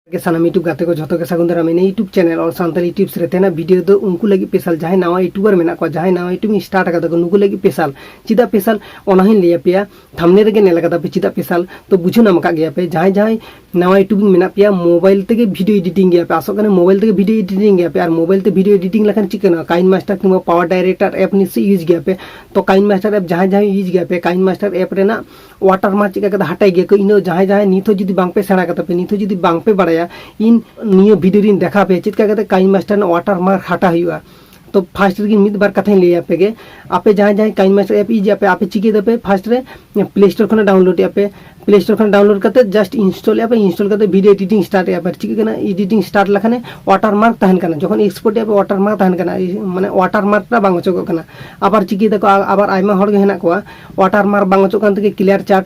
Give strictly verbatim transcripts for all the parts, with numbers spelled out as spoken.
ᱜᱮ ᱥᱟᱱᱟᱢ YouTube ᱜᱟᱛᱮ ᱠᱚ ᱡᱷᱚᱛᱚ ᱜᱮ ᱥᱟᱹᱜᱩᱱ ᱫᱟᱨᱟᱢ᱾ ᱤᱧ YouTube channel All Santali Tips ᱨᱮ ᱛᱮᱦᱮᱧᱟᱜ video ᱫᱚ ᱩᱱᱠᱩ ᱞᱟᱹᱜᱤᱫ special, ᱡᱟᱦᱟᱸᱭ ᱱᱟᱣᱟ YouTuber ᱢᱮᱱᱟᱜ ᱠᱚᱣᱟ, ᱡᱟᱦᱟᱸᱭ ᱱᱟᱣᱟ YouTubeᱤᱧ start ᱟᱠᱟᱫᱟ ᱠᱚ, ᱱᱩᱠᱩ ᱞᱟᱹᱜᱤᱫ special᱾ ᱪᱮᱫᱟᱜ special, ᱚᱱᱟ ᱦᱚᱸᱧ ᱞᱟᱹᱭ ᱟᱯᱮᱭᱟ᱾ Thumbnail ᱨᱮᱜᱮ ᱧᱮᱞ ᱟᱠᱟᱫᱟ ᱯᱮ ᱪᱮᱫᱟᱜ special, ᱛᱚ ᱵᱩᱡᱷᱟᱹᱣ ᱧᱟᱢ ᱟᱠᱟᱫ ᱜᱮᱭᱟ ᱯᱮ᱾ ᱡᱟᱦᱟᱸᱭ ᱡᱟᱦᱟᱸᱭ ᱱᱟᱣᱟ YouTubeᱤᱧ ᱢᱮᱱᱟᱜ ᱯᱮᱭᱟ, mobile ᱛᱮᱜᱮ video editing ᱜᱮᱭᱟ ᱯᱮ, ᱟᱥᱚᱜ ᱠᱟᱱᱟ mobile ᱛᱮᱜᱮ video editing ᱜᱮᱭᱟ ᱯᱮ᱾ ᱟᱨ mobile ᱛᱮ video editing ᱞᱮᱠᱷᱟᱱ ᱪᱮᱫ ᱠᱟᱱᱟ, KineMaster ᱠᱤᱝᱵᱟ PowerDirector app ᱱᱤᱥᱪᱚᱭ use ᱜᱮᱭᱟ ᱯᱮ᱾ ᱛᱚ KineMaster app ᱡᱟᱦᱟᱸᱭ ᱡᱟᱦᱟᱸᱭ use ᱜᱮᱭᱟ ᱯᱮ, KineMaster app ᱨᱮᱱᱟᱜ watermark ᱪᱮᱫ ᱞᱮᱠᱟ ᱠᱟᱛᱮ ᱦᱟᱴᱟᱭ ᱜᱮᱭᱟ ᱠᱚ, ᱤᱧ ᱫᱚ ᱡᱟᱦᱟᱸᱭ ᱡᱟᱦᱟᱸᱭ ᱱᱤᱛ ᱦᱚᱸ ᱡᱩᱫᱤ ᱵᱟᱝ ᱯᱮ ᱥᱮᱬᱟ ᱠᱟᱫᱟ ᱯᱮ, ᱱᱤᱛ ᱦᱚᱸ ᱡᱩᱫᱤ ᱵᱟᱝ ᱯᱮ ᱵᱟᱲᱟᱭᱟ, ᱤᱧ ᱱᱤᱭᱟᱹ video ᱨᱤᱧ ᱫᱮᱠᱷᱟᱣ ᱯᱮᱭᱟ ᱪᱮᱫ ᱞᱮᱠᱟ ᱠᱟᱛᱮ KineMaster ᱨᱮᱱᱟᱜ watermark ᱦᱟᱴᱟᱣ ᱦᱩᱭᱩᱜᱼᱟ᱾ ᱛᱚ first ᱨᱮᱜᱮ ᱢᱤᱫ ᱵᱟᱨ ᱠᱟᱛᱷᱟᱧ ᱞᱟᱹᱭ ᱟᱯᱮ ᱜᱮ᱾ ᱟᱯᱮ ᱡᱟᱦᱟᱸᱭ ᱡᱟᱦᱟᱸᱭ KineMaster app use ᱜᱮᱭᱟ ᱯᱮ, ᱟᱯᱮ ᱪᱤᱠᱟᱹᱭ ᱫᱟᱯᱮ, first ᱨᱮ Play Store ᱠᱷᱚᱱᱟᱜ download ᱮᱫᱼᱟ ᱯᱮ᱾ Play Store ᱠᱷᱚᱱ download ᱠᱟᱛᱮ just install ᱮᱫᱼᱟ ᱯᱮ, install ᱠᱟᱛᱮ video editing start ᱮᱫᱼᱟ ᱯᱮ᱾ ᱪᱤᱠᱟᱹᱜ ᱠᱟᱱᱟ, editing start ᱞᱮᱠᱷᱟᱱ watermark ᱛᱟᱦᱮᱱ ᱠᱟᱱᱟ, ᱡᱚᱠᱷᱚᱱ export ᱮᱫᱼᱟ ᱯᱮ watermark ᱛᱟᱦᱮᱱ ᱠᱟᱱᱟ, ᱢᱟᱱᱮ watermark ᱴᱟᱜ ᱵᱟᱝ ᱚᱪᱚᱜᱚᱜ ᱠᱟᱱᱟ᱾ ᱟᱵᱟᱨ ᱪᱤᱠᱟᱹᱭ ᱫᱟᱠᱚ, ᱟ- ᱟᱵᱟᱨ ᱟᱭᱢᱟ ᱦᱚᱲ ᱜᱮ ᱦᱮᱱᱟᱜ ᱠᱚᱣᱟ watermark ᱵᱟᱝ ᱚᱪᱚᱜ ᱠᱟᱱ ᱛᱮᱜᱮ clear chat,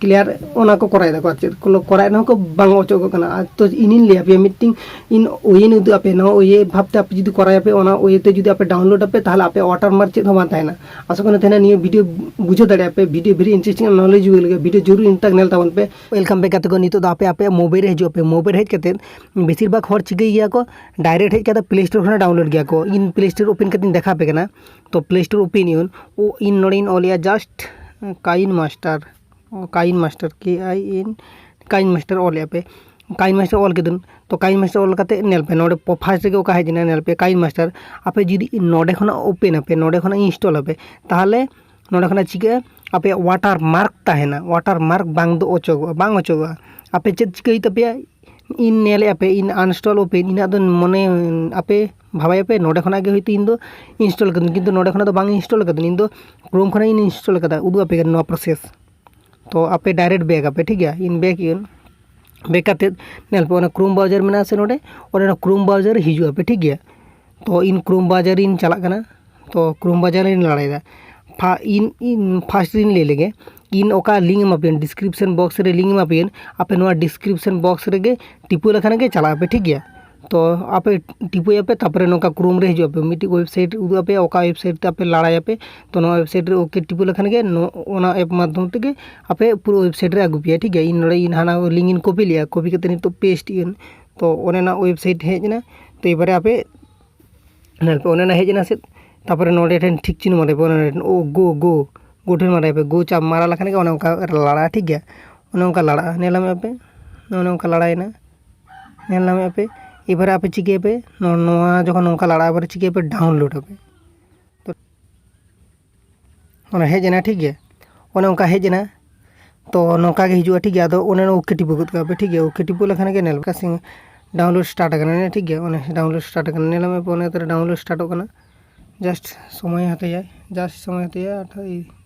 clear ᱚᱱᱟ ᱠᱚ ᱠᱚᱨᱟᱣ ᱫᱟᱠᱚ, ᱟᱨ ᱪᱮᱫ ᱠᱚ ᱠᱚᱨᱟᱣᱮᱫ ᱨᱮᱦᱚᱸ ᱠᱚ ᱵᱟᱝ ᱚᱪᱚᱜᱚᱜ ᱠᱟᱱᱟ᱾ ᱟᱨ ᱛᱚ ᱤᱧᱤᱧ ᱞᱟᱹᱭ ᱟᱯᱮᱭᱟ ᱢᱤᱫᱴᱤᱝ, ᱤᱧ way ᱤᱧ ᱩᱫᱩᱜ ᱟᱯᱮ, ᱱᱚᱣᱟ way ᱵᱷᱟᱵᱛᱮ ᱟᱯᱮ ᱡᱩᱫᱤ ᱠᱚᱨᱟᱣ ᱟᱯᱮ, ᱚᱱᱟ way ᱛᱮ ᱡᱩᱫᱤ ᱟᱯᱮ download ᱟᱯᱮ, ᱛᱟᱦᱚᱞᱮ ᱟᱯᱮ watermark ᱪᱮᱫ ᱦᱚᱸ ᱵᱟᱝ ᱛᱟᱦᱮᱱᱟ᱾ ᱟᱥᱚᱜ ᱠᱟᱱᱟ ᱛᱮᱦᱮᱧᱟᱜ ᱱᱤᱭᱟᱹ video ᱵᱩᱡᱷᱟᱹᱣ ᱫᱟᱲᱮᱭᱟᱜᱼᱟ ᱯᱮ, video very interesting and knowledgeable ᱜᱮ, video ᱡᱚᱨᱩᱨ ᱤᱱ ᱛᱟᱠ ᱧᱮᱞ ᱛᱟᱵᱚᱱ ᱯᱮ᱾ Welcome back ᱜᱟᱛᱮ ᱠᱚ, ᱱᱤᱛᱚᱜ ᱫᱚ ᱟᱯᱮ ᱟᱯᱮᱭᱟᱜ mobile ᱨᱮ ᱦᱤᱡᱩᱜ ᱟᱯᱮ᱾ Mobile ᱨᱮ ᱦᱮᱡ ᱠᱟᱛᱮ ᱵᱮᱥᱤᱨ ᱵᱷᱟᱜᱽ ᱦᱚᱲ ᱪᱤᱠᱟᱹᱭ ᱜᱮᱭᱟ ᱠᱚ, direct ᱦᱮᱡ ᱠᱟᱛᱮ Play Store ᱠᱷᱚᱱᱟᱜ download ᱜᱮᱭᱟ ᱠᱚ᱾ ᱤᱧ Play Store open ᱠᱟᱛᱮᱧ ᱫᱮᱠᱷᱟᱣ ᱟᱯᱮ ᱠᱟᱱᱟ᱾ ᱛᱚ Play Store open ᱤᱧ, ᱤᱧ ᱱᱚᱰᱮᱧ ᱚᱞᱮᱜᱼᱟ just KineMaster, KineMaster, K I N, KineMaster ᱚᱞᱮᱜᱼᱟ ᱯᱮ᱾ KineMaster ᱚᱞ ᱠᱮᱫᱟᱹᱧ᱾ ᱛᱚ KineMaster ᱚᱞ ᱠᱟᱛᱮ ᱧᱮᱞ ᱯᱮ, ᱱᱚᱰᱮ ᱯᱚ-, first ᱨᱮᱜᱮ ᱚᱠᱟ ᱦᱮᱡ ᱮᱱᱟ, ᱧᱮᱞ ᱯᱮ KineMaster᱾ ᱟᱯᱮ ᱡᱩᱫᱤ ᱱᱚᱰᱮ ᱠᱷᱚᱱᱟᱜ open ᱟᱯᱮ, ᱱᱚᱰᱮ ᱠᱷᱚᱱᱟᱜ install ᱟᱯᱮ, ᱛᱟᱦᱚᱞᱮ ᱱᱚᱰᱮ ᱠᱷᱚᱱᱟᱜ ᱪᱤᱠᱟᱹᱜᱼᱟ, ᱟᱯᱮᱭᱟᱜ watermark ᱛᱟᱦᱮᱱᱟ, watermark ᱵᱟᱝ ᱫᱚ ᱚᱪᱚᱜᱚᱜᱼᱟ, ᱵᱟᱝ ᱚᱪᱚᱜᱚᱜᱼᱟ᱾ ᱟᱯᱮ ᱪᱮᱫ ᱪᱤᱠᱟᱹ ᱦᱩᱭᱩᱜ ᱛᱟᱯᱮᱭᱟ, ᱤᱧ ᱧᱮᱞᱮᱫᱼᱟ ᱯᱮ, ᱤᱧ uninstall open, ᱤᱧᱟᱹᱜ ᱫᱚ ᱢᱚᱱᱮ ᱟᱯᱮ ᱵᱷᱟᱵᱟᱭᱟᱯᱮ ᱱᱚᱰᱮ ᱠᱷᱚᱱᱟᱜ ᱜᱮ ᱦᱚᱭᱛᱳ ᱤᱧ ᱫᱚ install ᱠᱟᱹᱫᱟᱹᱧ, ᱠᱤᱱᱛᱩ ᱱᱚᱰᱮ ᱠᱷᱚᱱᱟᱜ ᱫᱚ ᱵᱟᱝ install ᱠᱟᱹᱫᱟᱹᱧ, ᱤᱧ ᱫᱚ Chrome ᱠᱷᱚᱱᱟᱜ ᱤᱧ install ᱠᱟᱫᱟ᱾ ᱩᱫᱩᱜ ᱟᱯᱮ ᱠᱟᱱᱟ ᱱᱚᱣᱟ process᱾ ᱛᱚ ᱟᱯᱮ direct back ᱟᱯᱮ, ᱴᱷᱤᱠ ᱜᱮᱭᱟ᱾ ᱤᱧ back ᱤᱧ, back ᱠᱟᱛᱮᱫ ᱧᱮᱞ ᱯᱮ, ᱚᱱᱟ Chrome browser ᱢᱮᱱᱟᱜᱼᱟ ᱥᱮ ᱱᱚᱰᱮ, ᱚᱱᱮ ᱚᱱᱟ Chrome browser ᱨᱮ ᱦᱤᱡᱩᱜ ᱟᱯᱮ, ᱴᱷᱤᱠ ᱜᱮᱭᱟ᱾ ᱛᱚ ᱤᱧ Chrome browser ᱨᱤᱧ ᱪᱟᱞᱟᱜ ᱠᱟᱱᱟ᱾ ᱛᱚ Chrome browser ᱨᱤᱧ ᱞᱟᱲᱟᱭᱮᱫᱟ᱾ ᱯᱷᱟ-, ᱤᱧ, ᱤᱧ first ᱨᱤᱧ ᱞᱟᱹᱭ ᱞᱮᱜᱮ, ᱤᱧ ᱚᱠᱟ link ᱮᱢᱟ ᱯᱮᱭᱟᱹᱧ, description box ᱨᱮ link ᱮᱢᱟ ᱯᱮᱭᱟᱹᱧ, ᱟᱯᱮ ᱱᱚᱣᱟ description box ᱨᱮᱜᱮ ᱴᱤᱯᱟᱹ ᱞᱮᱠᱷᱟᱱ ᱜᱮ ᱪᱟᱞᱟᱜ ᱟᱯᱮ, ᱴᱷᱤᱠ ᱜᱮᱭᱟ᱾ ᱛᱚ ᱟᱯᱮ ᱴᱤᱯᱟᱹᱭᱟᱯᱮ, ᱛᱟᱨᱯᱚᱨᱮ ᱱᱚᱝᱠᱟ ᱠᱨᱳᱢ ᱨᱮ ᱦᱤᱡᱩᱜ ᱟᱯᱮ, ᱢᱤᱫᱴᱤᱡ ᱳᱭᱮᱵᱽᱥᱟᱭᱤᱴ ᱩᱫᱩᱜ ᱟᱯᱮᱭᱟ, ᱚᱠᱟ ᱳᱭᱮᱵᱽᱥᱟᱭᱤᱴ ᱛᱮ ᱟᱯᱮ ᱞᱟᱲᱟᱭᱟᱯᱮ᱾ ᱛᱚ ᱱᱚᱣᱟ ᱳᱭᱮᱵᱽᱥᱟᱭᱤᱴ ᱨᱮ ᱳᱠᱮ ᱴᱤᱯᱟᱹ ᱞᱮᱠᱷᱟᱱ ᱜᱮ ᱱᱚ-, ᱚᱱᱟ ᱮᱯ ᱢᱟᱫᱽᱫᱷᱚᱢ ᱛᱮᱜᱮ ᱟᱯᱮ ᱯᱩᱨᱟᱹ ᱳᱭᱮᱵᱽᱥᱟᱭᱤᱴ ᱨᱮ ᱟᱹᱜᱩ ᱯᱮᱭᱟ, ᱴᱷᱤᱠ ᱜᱮᱭᱟ᱾ ᱤᱧ ᱱᱚᱰᱮ ᱤᱧ ᱦᱟᱱᱟ ᱞᱤᱝᱠ ᱤᱧ ᱠᱚᱯᱤ ᱞᱮᱜᱼᱟ, ᱠᱚᱯᱤ ᱠᱟᱛᱮ ᱱᱤᱛᱚᱜ ᱯᱮᱥᱴ ᱤᱧ᱾ ᱛᱚ ᱚᱱᱮ ᱚᱱᱟ ᱳᱭᱮᱵᱽᱥᱟᱭᱤᱴ ᱦᱮᱡ ᱮᱱᱟ᱾ ᱛᱚ ᱮᱵᱟᱨᱮ ᱟᱯᱮ ᱧᱮᱞ ᱯᱮ, ᱚᱱᱮ ᱚᱱᱟ ᱦᱮᱡ ᱮᱱᱟ ᱥᱮ, ᱛᱟᱨᱯᱚᱨᱮ ᱱᱚᱰᱮ ᱴᱷᱮᱱ ᱴᱷᱤᱠ ᱪᱤᱱᱦᱟᱹ ᱢᱟᱨᱮ ᱯᱮ, ᱚᱱᱮ ᱚᱱᱟ ᱴᱷᱮᱱ ᱳ ᱜᱳ ᱜᱳ ᱜᱳ ᱴᱷᱮᱱ ᱢᱟᱨᱮ ᱯᱮ, ᱜᱳ ᱪᱟᱯ ᱢᱟᱨᱟ ᱞᱮᱠᱷᱟᱱ ᱜᱮ ᱚᱱᱮ ᱚᱱᱠᱟ ᱞᱟᱲᱟᱜᱼᱟ, ᱴᱷᱤᱠ ᱜᱮᱭᱟ᱾ ᱚᱱᱮ ᱚᱱᱠᱟ ᱞᱟᱲᱟᱜᱼᱟ, ᱧᱮᱞ ᱧᱟᱢᱮᱫ ᱯᱮ, ᱚᱱᱮ ᱚᱱᱠᱟ ᱞᱟᱲᱟᱭᱮᱱᱟ, ᱧᱮᱞ ᱧᱟᱢᱮᱫ ᱯᱮ᱾ ᱮᱵᱟᱨᱮ ᱟᱯᱮ ᱪᱤᱠᱟᱹᱭᱟᱯᱮ, ᱱᱚ-, ᱱᱚᱣᱟ ᱡᱚᱠᱷᱚᱱ ᱱᱚᱝᱠᱟ ᱞᱟᱲᱟᱜᱼᱟ, ᱮᱵᱟᱨᱮ ᱪᱤᱠᱟᱹᱭᱟᱯᱮ, ᱰᱟᱣᱩᱱᱞᱳᱰ ᱟᱯᱮ᱾ ᱛᱚ ᱚᱱᱟ ᱦᱮᱡ ᱮᱱᱟ, ᱴᱷᱤᱠ ᱜᱮᱭᱟ, ᱚᱱᱮ ᱚᱱᱠᱟ ᱦᱮᱡ ᱮᱱᱟ᱾ ᱛᱚ ᱱᱚᱝᱠᱟ ᱜᱮ ᱦᱤᱡᱩᱜᱼᱟ, ᱴᱷᱤᱠ ᱜᱮᱭᱟ᱾ ᱟᱫᱚ ᱚᱱᱮ ᱚᱱᱟ ᱳᱠᱮ ᱴᱤᱯᱟᱹ ᱜᱚᱫ ᱠᱟᱜᱼᱟ ᱯᱮ, ᱴᱷᱤᱠ ᱜᱮᱭᱟ᱾ ᱳᱠᱮ ᱴᱤᱯᱟᱹ ᱞᱮᱠᱷᱟᱱ ᱜᱮ ᱧᱮᱞ ᱯᱮ, ᱰᱟᱣᱩᱱᱞᱳᱰ ᱥᱴᱟᱨᱴ ᱟᱠᱟᱱᱟ, ᱴᱷᱤᱠ ᱜᱮᱭᱟ᱾ ᱚᱱᱮ ᱰᱟᱣᱩᱱᱞᱳᱰ ᱥᱴᱟᱨᱴ ᱟᱠᱟᱱᱟ, ᱧᱮᱞ ᱢᱮ ᱯᱮ, ᱚᱱᱮ ᱛᱚᱨᱟ ᱰᱟᱣᱩᱱᱞᱳᱰ ᱥᱴᱟᱨᱴ ᱟᱠᱟᱱᱟ᱾ ᱡᱟᱥᱴ ᱥᱚᱢᱚᱭ ᱦᱟᱛᱟᱭᱟᱭ, ᱡᱟᱥᱴ ᱥᱚᱢᱚᱭ ᱦᱟᱛᱟᱭᱟᱭ, ᱟᱨ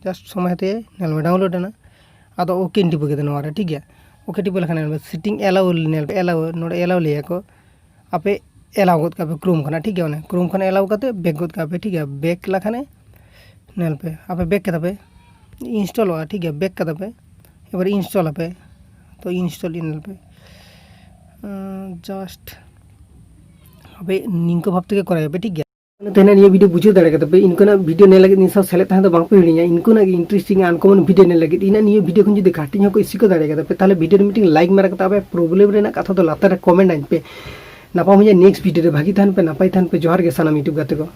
ᱡᱟᱥᱴ ᱥᱚᱢᱚᱭ ᱦᱟᱛᱟᱭᱟᱭ, ᱧᱮᱞ ᱢᱮ ᱰᱟᱣᱩᱱᱞᱳᱰ ᱮᱱᱟ᱾ ᱟᱫᱚ ᱳᱠᱮᱧ ᱴᱤᱯᱟᱹ ᱠᱮᱫᱟ ᱱᱚᱣᱟ ᱨᱮ, ᱴᱷᱤᱠ ᱜᱮᱭᱟ᱾ ᱳᱠᱮ ᱴᱤᱯᱟᱹ ᱞᱮᱠᱷᱟᱱ ᱧᱮᱞ ᱢᱮ ᱥᱮᱴᱤᱝ ᱮᱞᱟᱣ, ᱧᱮᱞ ᱯᱮ ᱮᱞᱟᱣ, ᱱᱚᱰᱮ ᱮᱞᱟᱣ ᱞᱟᱹᱭᱟ ᱠᱚ, ᱟᱯᱮ ᱮᱞᱟᱣ ᱜᱚᱫ ᱠᱟᱜ ᱯᱮ ᱠᱨᱳᱢ ᱠᱷᱚᱱᱟᱜ, ᱴᱷᱤᱠ ᱜᱮᱭᱟ᱾ ᱚᱱᱮ ᱠᱨᱳᱢ ᱠᱷᱚᱱᱟᱜ ᱮᱞᱟᱣ ᱠᱟᱛᱮ ᱵᱮᱠ ᱜᱚᱫ ᱠᱟᱜ ᱯᱮ, ᱴᱷᱤᱠ ᱜᱮᱭᱟ᱾ ᱵᱮᱠ ᱞᱮᱠᱷᱟᱱᱮ ᱧᱮᱞ ᱯᱮ ᱟᱯᱮ ᱵᱮᱠ ᱠᱮᱫᱟ ᱯᱮ, ᱤᱱᱥᱴᱚᱞᱚᱜᱼᱟ, ᱴᱷᱤᱠ ᱜᱮᱭᱟ᱾ ᱵᱮᱠ ᱠᱮᱫᱟ ᱯᱮ, ᱮᱵᱟᱨ ᱤᱱᱥᱴᱚᱞ ᱟᱯᱮ᱾ ᱛᱚ ᱤᱱᱥᱴᱚᱞ ᱧᱮᱞ ᱯᱮ, ᱡᱟᱥᱴ ᱟᱯᱮ ᱱᱤᱝᱠᱟᱹ ᱵᱷᱟᱵ ᱛᱮᱜᱮ ᱠᱚᱨᱟᱣ ᱟᱯᱮ, ᱴᱷᱤᱠ ᱜᱮᱭᱟ᱾ ᱛᱮᱦᱮᱧ ᱱᱤᱭᱟᱹ ᱵᱷᱤᱰᱤᱭᱳ ᱵᱩᱡᱷᱟᱹᱣ ᱫᱟᱲᱮ ᱠᱟᱫᱟ ᱯᱮ, ᱤᱱᱠᱟᱹᱱᱟᱜ ᱵᱷᱤᱰᱤᱭᱳ ᱧᱮᱞ ᱞᱟᱹᱜᱤᱫ ᱱᱤᱭᱟᱹ ᱥᱟᱶ ᱥᱮᱞᱮᱫ ᱛᱟᱦᱮᱸ ᱫᱚ ᱵᱟᱝ ᱯᱮ ᱦᱤᱲᱤᱧᱟ᱾ ᱤᱱᱠᱟᱹᱱᱟᱜ ᱜᱮ ᱤᱱᱴᱟᱨᱮᱥᱴᱤᱝ ᱟᱱᱠᱚᱢᱚᱱ ᱵᱷᱤᱰᱤᱭᱳ ᱧᱮᱞ ᱞᱟᱹᱜᱤᱫ ᱤᱧᱟᱹᱜ ᱱᱤᱭᱟᱹ ᱵᱷᱤᱰᱤᱭᱳ ᱠᱷᱚᱱ ᱡᱩᱫᱤ ᱠᱟᱹᱴᱤᱡ ᱦᱚᱸ ᱠᱚ ᱥᱤᱠᱟᱹ ᱫᱟᱲᱮ ᱠᱟᱫᱟ ᱯᱮ, ᱛᱟᱦᱚᱞᱮ ᱵᱷᱤᱰᱤᱭᱳ ᱨᱮ ᱢᱤᱫᱴᱤᱝ ᱞᱟᱭᱤᱠ ᱢᱟᱨᱟ ᱠᱟᱛᱮ ᱟᱯᱮ ᱯᱨᱚᱵᱞᱮᱢ ᱨᱮᱱᱟᱜ ᱠᱟᱛᱷᱟ ᱫᱚ ᱞᱟᱛᱟᱨ ᱨᱮ ᱠᱚᱢᱮᱱᱴ ᱟᱹᱧ ᱯᱮ᱾ ᱱᱟᱯᱟᱢ ᱦᱩᱭᱩᱜᱼᱟ ᱱᱮᱠᱥᱴ ᱵᱷᱤᱰᱤᱭᱳ ᱨᱮ᱾ ᱵᱷᱟᱹᱜᱤ ᱛᱟᱦᱮᱱ ᱯᱮ, ᱱᱟᱯᱟᱭ ᱛᱟᱦᱮᱱ ᱯᱮ᱾ ᱡᱚᱦᱟᱨ ᱜᱮ ᱥᱟᱱᱟᱢ ᱤᱭᱩᱴᱩᱵᱽ ᱜᱟᱛᱮ ᱠᱚ᱾